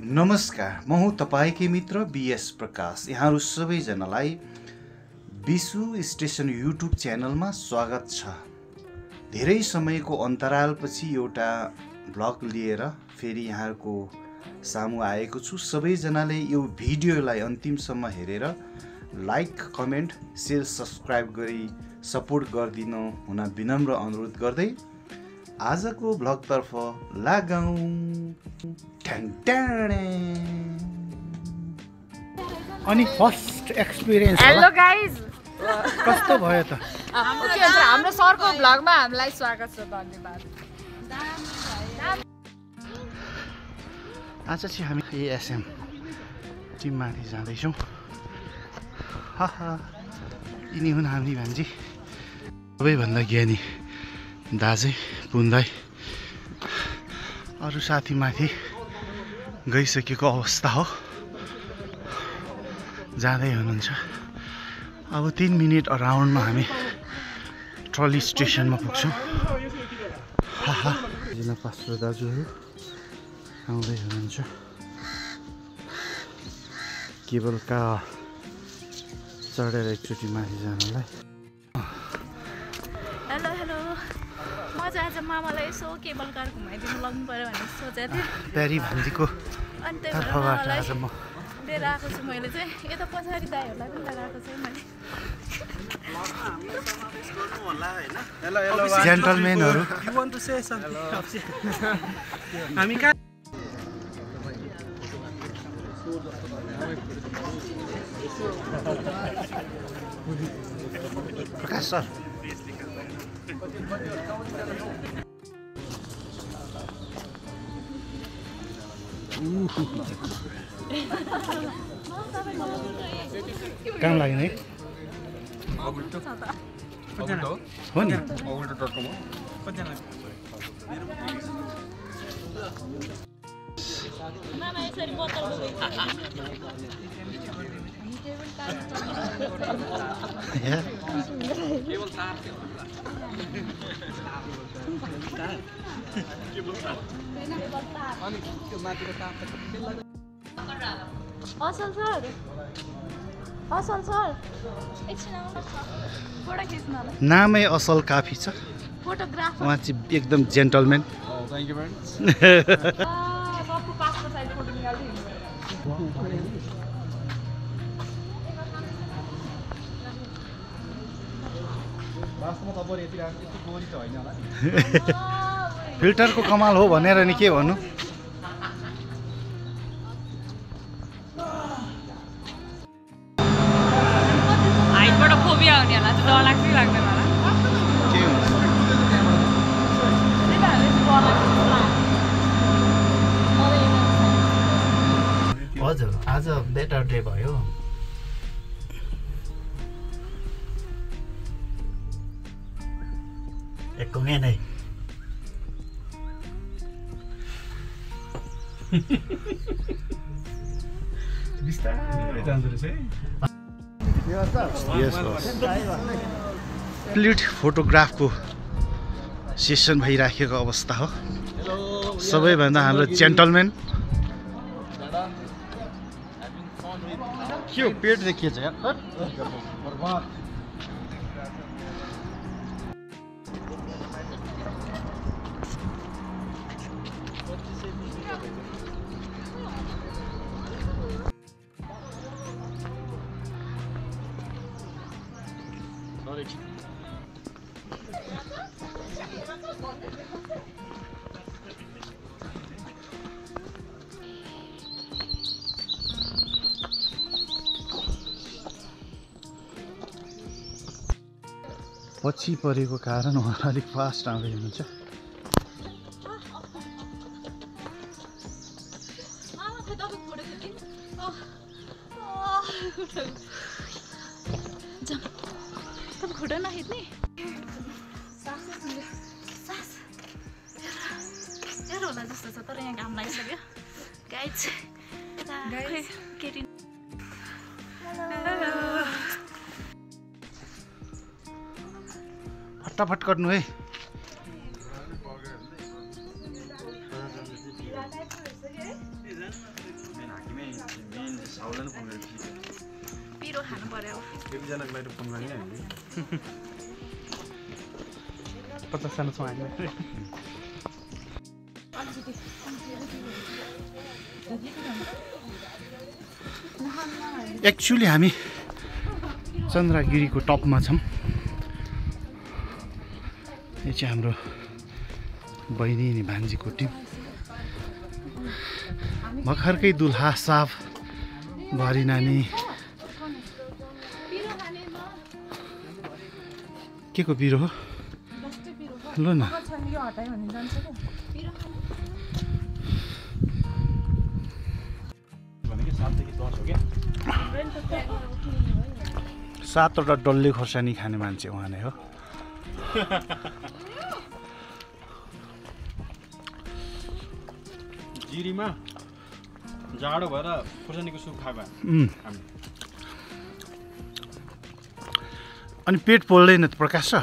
नमस्कार, म हुँ तपाईकै मित्र बीएस प्रकाश। यहाँहरू सबैजनालाई विशु स्टेसन युट्युब च्यानलमा स्वागत छ। धेरै समयको अन्तरालपछि एउटा भ्लग लिएर फेरि यहाँहरूको सामु आएको छु। सबैजनाले यो भिडियोलाई अन्तिमसम्म हेरेर लाइक, कमेन्ट, शेयर, सब्स्क्राइब गरी सपोर्ट गरिदिनु हुन विनम्र अनुरोध गर्दै आजको भ्लगतर्फ लागौं। अनि फर्स्ट एक्सपिरियन्स हेलो गाइज, कस्तो भयो त? हाम्रो सरको भ्लगमा हामीलाई स्वागत छ। धन्यवाद। आज चाहिँ हामी एएसएम टिममाथि जाँदैछौँ। यिनी हुन् हामी भान्जी, सबैभन्दा ज्ञानी दाजै पुन्दै। अरू साथीमाथि गइसकेको अवस्था हो, जाँदै हुनुहुन्छ। अब 3 मिनट अराउन्डमा हामी ट्रली स्टेसनमा पुग्छौँ। जिल्ला पास्टर दाजुहरू आउँदै हुनुहुन्छ। केबल कार चढेर एकचोटि माथि जानलाई। हेलो हेलो, म चाहिँ आज मामालाई यसो केबल कार घुमाइदिनु लाग्नु पर्यो भनेर सोचेको थिएँ। प्यारी भान्जीको अनि त्यही भएर तर्फबाट मामालाई आज म लिएर आएको छु। मैले चाहिँ यता पछाडि दाइहरूलाई पनि लिएर आएको छु मैले। जेन्टलमेनहरू हामी कहाँ प्रकाश सर काम लाग्यो है? हो नि। मामा यसरी बोतल असल सर, असल सर, एकछिन आउनुहोस् न, फोटो खिच्नलाई। नामै असल काफी छ। फोटोग्राफर उहाँ चाहिँ एकदम जेन्टलमेन। सबको पासपोर्ट साइज फोटो निकाल्दै फिल्टरको कमाल हो भनेर नि के भन्नु। हाइटबाट फोबिया हुने होला, चाहिँ डर लाग्छ कि लाग्दैन होला? के हुन्छ? हजुर, आज बेटर डे भयो। एक नै बिस्तारै जाँदो रहेछ है। कम्प्लिट फोटोग्राफको सेसन भइराखेको अवस्था हो। सबैभन्दा हाम्रो जेन्टलमेन के हो? पेट देखिएछ यार। पछि परेको कारण उहाँ अलिक फास्ट आउँदै हुनुहुन्छ। खुट्टा नखिच्ने होला जस्तो छ, तर यहाँ घाम लागिसक्यो। गाइज केटी फटाफट गर्नु है। साउलाई फोन गरेको पिरो खानु पर्यो एकजनाको लागि फोन गर्ने हामी 50 जना छौँ हामी एक्चुअली हामी चन्द्रगिरीको टपमा छौँ यो चाहिँ हाम्रो बहिनी अनि भान्जीको टिम भर्खरकै दुल्हा साफ भरी नानी के को पिरो हो ल न भनेको 7 देखि 10 हो क्या 7वटा डल्ले खोर्सानी खाने मान्छे उहाँ नै हो जिरीमा जाडो भएर खुर्सानीको सुप खाएको हामी अनि पेट पोल्दैन त प्रकाश छ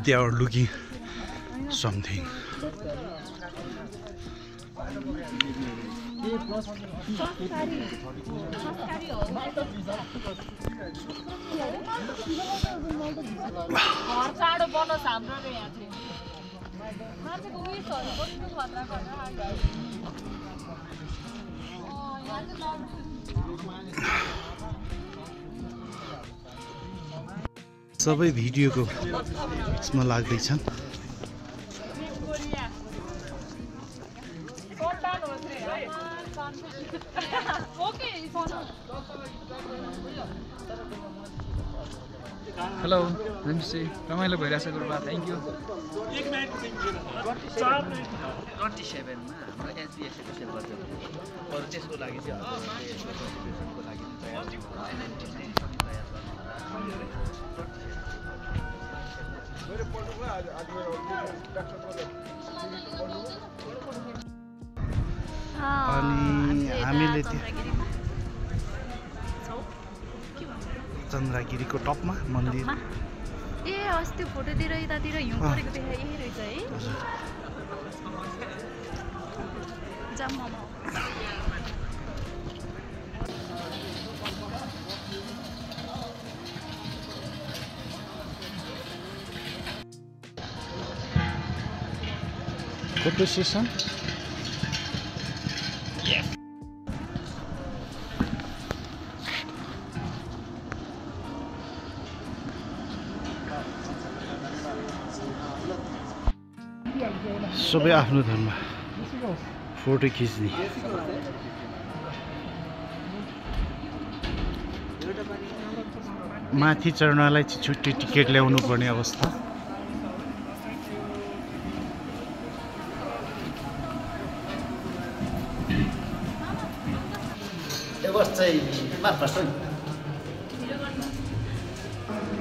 They are looking something. चाँडो बनोस् हाम्रो रे यहाँ चाहिँ मान्छेको उयसहरू कस्तो खतरा खतरा सबै भिडियोको यसमा लाग्दैछन् हेलो नमस्ते रमाइलो भइरहेछ गुरुबा थ्याङ्क यू 27 मा हाम्रो एसबिएसको सेल गर्छ अरु त्यसको लागि चाहिँ को लागि तयार अनि हामीले चन्द्रगिरीको टपमा मन्दिर ए अस्ति फोटोतिर यतातिर हिउँ परेको देखाए यही रहेछ है जाम मामा फोटो सेसन सबै आफ्नो धर्म फोटो खिच्ने माथि चढ्नलाई चाहिँ छुट्टै टिकट ल्याउनु पर्ने अवस्था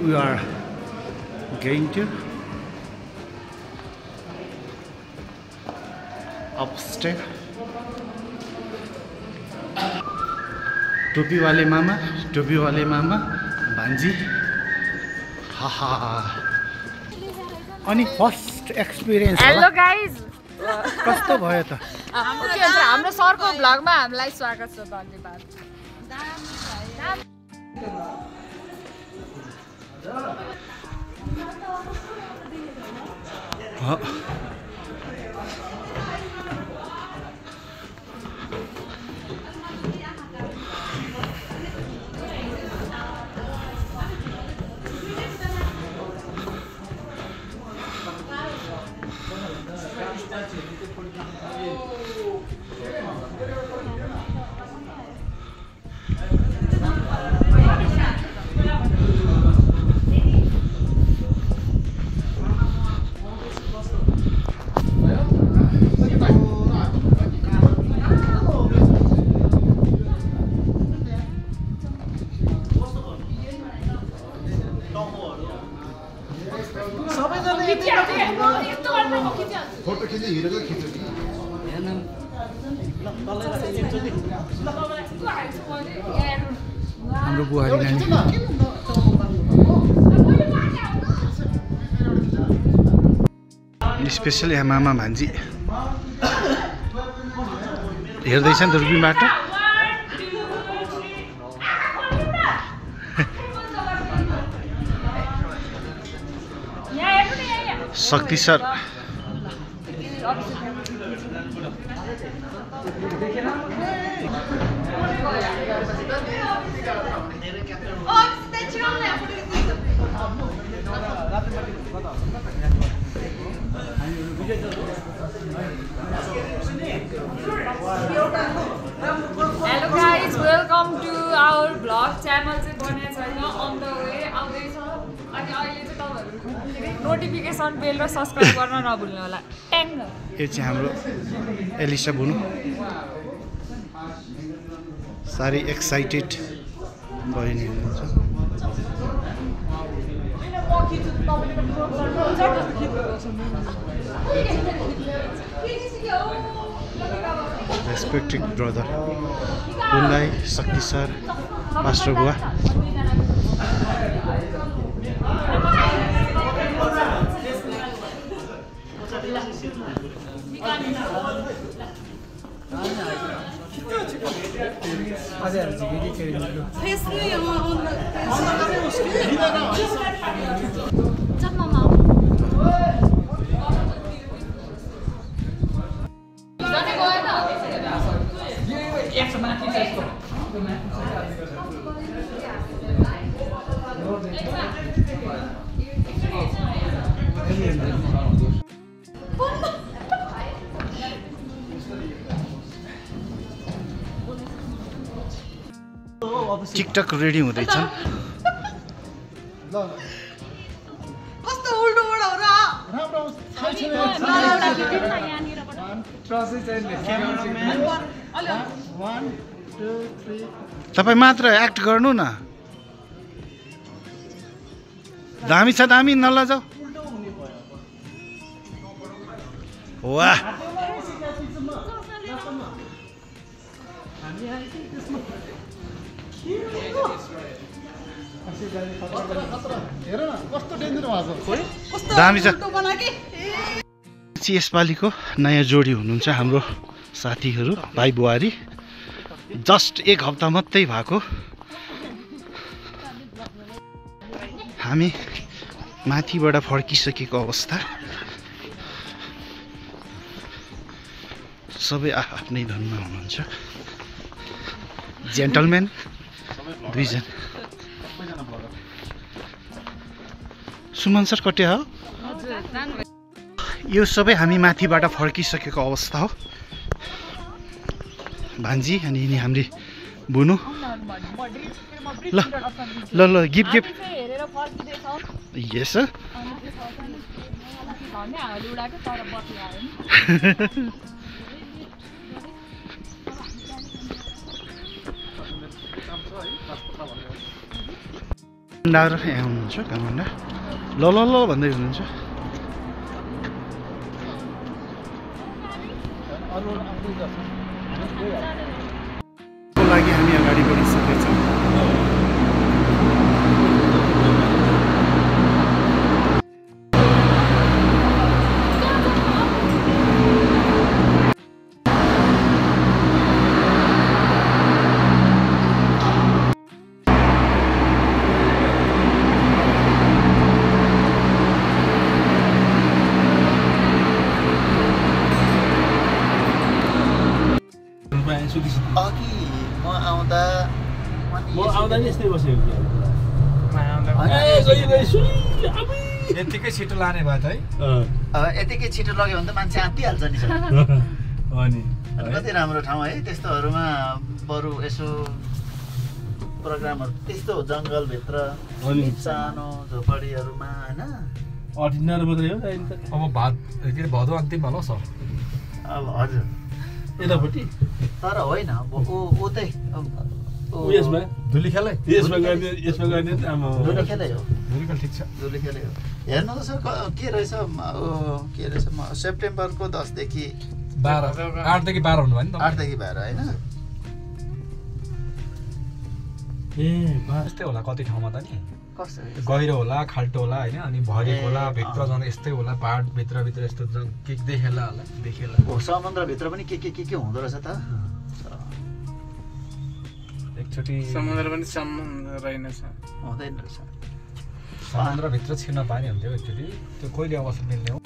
We are going to upstairs. टोपी वाले मामा भान्जी हाहा अनि फर्स्ट एक्सपिरियन्स हेलो गाइज कस्तो भयो त हाम्रो सरको भ्लगमा हामीलाई स्वागत छ धन्यवाद फोटो खिच्दै हिँडेको खिच्यो कि हाम्रो बुहारी नानी स्पेसल यहाँ मामा भान्जी हेर्दैछ नि दुर्बिनबाट शक्ति sir Hello guys, welcome to our vlog channel चाहिँ बनेको छैन on the way आउँदैछ अनि अहिले चाहिँ तपाईहरु नोटिफिकेसन बेल र सब्स्क्राइब गर्न नभुल्नु होला ट्याङ यो चाहिँ हाम्रो एलिसा बुनु साह्रै एक्साइटेड बहिनी हुनुहुन्छ रेस्पेक्टेड ब्रदर उनलाई शक्ति सर मास्टर बुवा टिकटक रेडी हुँदैछन् कस्तो उल्टो बडा हो र तपाईँ मात्र एक्ट गर्नु न दामी छ दामी नलजाऊ वाह दामी छ यसपालिको नयाँ जोडी हुनुहुन्छ हाम्रो साथीहरू भाइ बुहारी जस्ट एक हप्ता मात्रै भएको हामी माथिबाट फर्किसकेको अवस्था सबै आफ्नै धनमा हुनुहुन्छ जेन्टलम्यान दुईजना सुमन सर कट्या हो यो सबै हामी माथिबाट फर्किसकेको अवस्था हो भान्जी अनि यिनी हाम्री बुनु ल ल ल गिफ्ट गिफ्ट यस कमान्डर यहाँ हुनुहुन्छ कमान्डर ल ल ल भन्दै हुनुहुन्छ लागि हामी अगाडि बढिसकेछौँ यतिकै छिटो लाने भयो त है यतिकै छिटो लग्यो भने त मान्छे आँटिहाल्छ नि कति राम्रो ठाउँ है त्यस्तोहरूमा बरु यसो प्रोग्रामहरू त्यस्तो जङ्गलभित्र सानो झोपडीहरूमा होइन अब भात के अरे भदौ अन्तिम होला सर अब हजुर यतापट्टि तर होइन यसमा धुली खेलै यसमा गर्ने धुली खेलै हो मेडिकल ठिक छ धुलिखेलै हो हेर्नु त सर के रहेछ के रहेछ सेप्टेम्बरको 10 देखि 8 देखि 12 हुनु भयो नि त 8 देखि 12 हैन यस्तै होला कति ठाउँमा त नि कस्तो गहिरो होला खाल्टो होला हैन अनि भरेको होला भित्र जाँदा यस्तै होला पहाड भित्र यस्तो के देखेला हो समुद्र भित्र पनि के हुँदो रहेछ त एकचोटि समुद्र पनि समुद्र रहेनछ हुँदैन रहेछ समुद्र भित्र छिर्न पानी हुन्थ्यो एकचोटि त्यो कहिले अवसर मिल्ने हो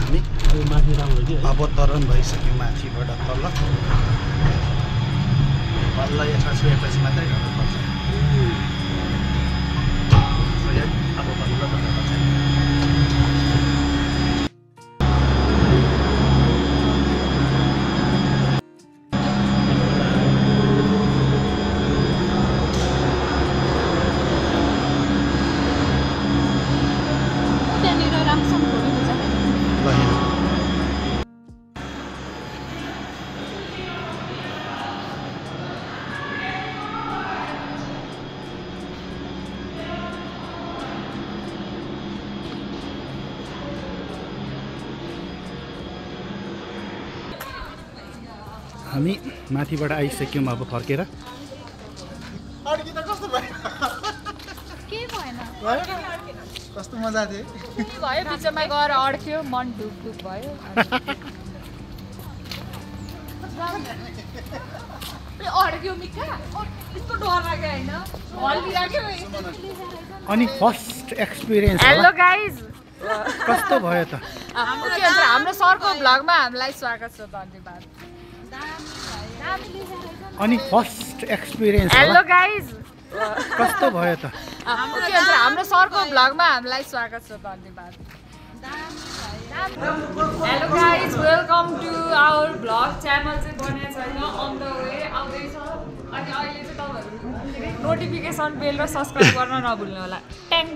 हामी माथि राम्रो कि अवतरण भइसक्यो माथिबाट तल बल्ल यसमा छुएपछि मात्रै गर्नुपर्छ अब बल्ल गर्नुपर्छ त्यहाँनिर राम्रोसँग घुमेको छ हामी माथिबाट आइसक्यौँ अब फर्केर अड्की त कस्तो भयो केही भएन कस्तो मजा थियो भयो बिचमा गएर अड्क्यो मन ढुकढुक भयो अड्क्यो मिका यस्तो डर लाग्यो होइन हल्लिराख्यो अनि फर्स्ट एक्सपिरियन्स हेलो गाइज कस्तो भयो त हाम्रो सरको भ्लगमा हामीलाई स्वागत छ धन्यवाद अनि फर्स्ट एक्सपिरियन्स हेलो गाइज कस्तो भयो त हाम्रो सरको भ्लगमा हामीलाई स्वागत छ धन्यवाद hello guys welcome to our vlog channel चाहिँ बनेको छैन अन द वे आउँदैछ अनि अहिले चाहिँ तपाईँहरू नोटिफिकेसन बेल र सब्सक्राइब गर्न नभुल्नु होला ट्याङ